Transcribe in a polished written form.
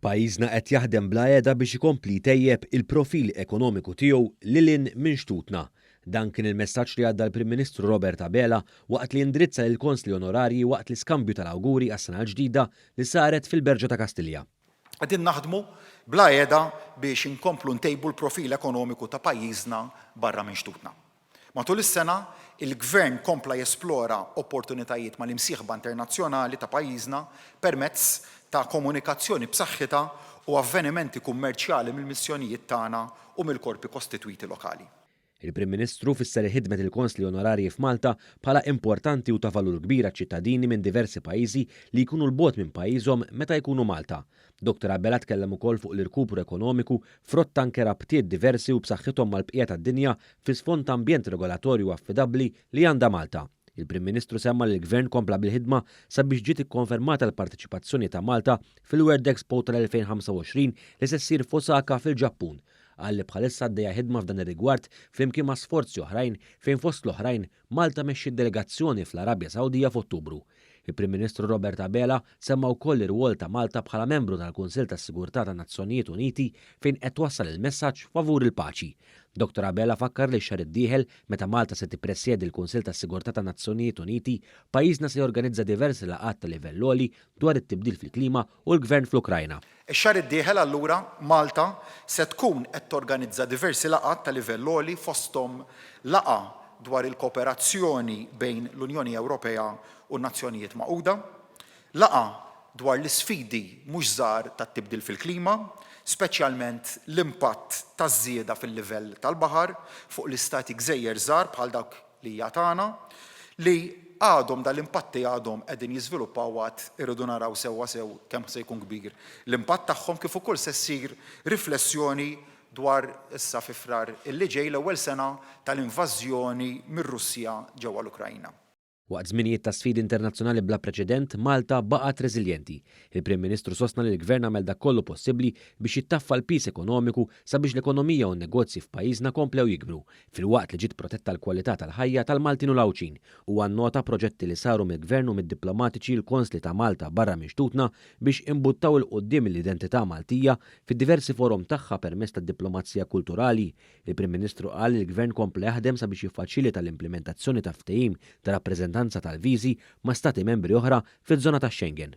Pajjiżna qed jaħdem bla heda biex ikompli jtejjeb il-profil ekonomiku tiegħu lil hinn minn xtutna. Dan kien il-messaġġ li għadda l-Prim Ministru Robert Abela waqt li indirizza lill-Konsli Onorarji waqt l-iskambju tal-awguri għas-sena l-ġdida li saret fil-Berġa ta' Kastilja. Qegħdin naħdmu bla heda biex inkomplu ntejbu l-profil ekonomiku ta' pajjiżna barra minn xtutna. Matul is-sena, il-Gvern kompla jesplora opportunitajiet mal-imsieħba internazzjonali ta' pajjiżna permezz ta' komunikazzjoni b'saħħitha u avvenimenti kummerċjali mill-missjonijiet tagħna u mill-korpi kostitwiti lokali. Il-Prim Ministru fisser il-ħidmet il-Konsli Onorarji f'Malta bħala importanti u ta' valur kbir għaċ-ċittadini minn diversi pajjiżi li jkunu 'l bogħod minn pajjiżhom meta jkunu Malta. Dottor Abela tkellem ukoll fuq l-irkupru ekonomiku frott anke rabtiet diversi u b'saħħithom mal-bqija tad-dinja fi sfond ta' ambjent regolatorju affidabbli li għandha Malta. Il-Prim Ministru semma li l-Gvern kompla bil-ħidma sabiex ġiet ikkonfermata l-parteċipazzjoni ta' Malta fil-World Expo tal-2025 li se ssir f'Osaka fil-Ġappun. Qal li bħalissa għaddejja ħidma f'dan ir-rigward flimkien ma' sforzi oħrajn fejn fost l-oħrajn Malta mexxiet delegazzjoni fl-Arabja Sawdija f'Ottubru. Il-Prim Ministru Robert Abela semma wkoll ir-rwol ta' Malta bħala membru tal-Kunsill tas-Sigurtà tan-Nazzjonijiet Uniti fejn qed twassal il-messaġġ favur il-paċi. Dottor Abela fakkar li x-xahar id-dieħel, meta Malta se tippresjedi l-Kunsill tas-Sigurtà tan-Nazzjonijiet Uniti, pajjiżna se jorganizza diversi laqgħat ta' livell għoli dwar it-tibdil fil-klima u l-gvern fl-Ukrajna. Ix-xahar id-dieħel allura Malta se tkun qed torganizza diversi laqgħat ta' livell għoli fosthom laqgħa dwar il-kooperazzjoni bejn l-Unjoni Ewropea u n-Nazzjonijiet Magħquda, laqgħa dwar l-isfidi mhux żgħar tat-tibdil fil-klima, speċjalment l-impatt taż-żieda fil-livell tal-baħar fuq l-istati gżejjer żgħar bħal dawk li hija tagħna, li għadhom dal-impatti għadhom qegħdin jiżviluppaw għad irridu naraw sewwa sew kemm se jkun kbir l-impatt tagħhom kif ukoll se ssir riflessjoni dwar issa fi Frar illi ġej l-ewwel sena tal-invażjoni mir-Russja ġewwa l-Ukraina. Waqt żminijiet ta' sfidi internazzjonali bla preċedent, Malta baqgħet reżiljenti. Il-Prim Ministru sostna li l-Gvern għamel dak kollu possibbli biex jittaffa l-piż ekonomiku sabiex l-ekonomija u n-negozji f'pajjiżna komplew jikbru, filwaqt li ġiet protetta l-kwalità tal-ħajja tal-Maltin u l-Għawdxin. Huwa nnota proġetti li saru mill-Gvern u mid-diplomatiċi l-konsli ta' Malta barra minn xtutna biex imbuttaw 'il quddiem l-identità Maltija fid-diversi forom tagħha permezz tad-diplomazija kulturali. Il-Prim Ministru qal li l-Gvern kompla jaħdem sabiex jiffaċilita l-implimentazzjoni ta' ftehim ta' rappreżentanza tal-viżi ma' Stati Membri oħra fiż-żona tax-Schengen.